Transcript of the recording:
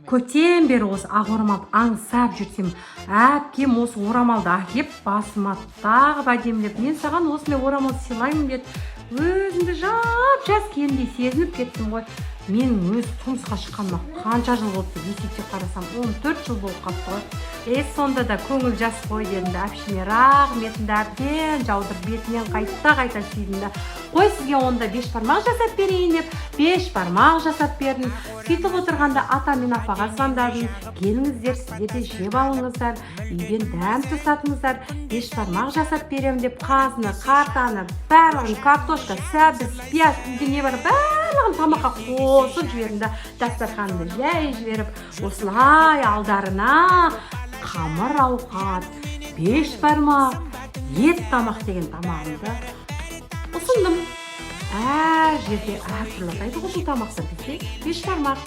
Көптен бері осы ақ орамалды аңсап жүрсем, әпкем осы орамалды әкеп басыма тағып, әдемілеп, «Мен саған осындай орамал сыйлаймын», – деді. Өзімді жап жас келіндей сезініп кеттім ғой. Мен өз тұрмысқа шыққаныма қанша жыл болды деп есептеп қарасам, 14 жыл болып қалыпты ғой. Е, сонда да көңіл жас қой дедім да, әпшеме рахметімді әбден жаудырып, бетінен қайта қайта сүйдім да, «Қой, сізге онда бешбармақ жасап берейін», – деп бешбармақ жасап бердім. Сөйтіп отырғанда ата мен апаға звондадым: «Келіңіздер, сіздер де жеп алыңыздар, үйден дәм тұз татыңыздар, бешбармақ жасап беремін», – деп, қазыны, қартаны, барлығын, картошка, сәбіз, пияз, үйде не бар, барлығын тамаққа қосып жібердім да, дастарханды жай жіберіп, осылай алдарына қамыр ауқат, бешбармақ, ет тамақ деген тамағымды ұсындым. Әр жерде әртүрлі атайды ғой бұл тамақты, бізде бешбармақ.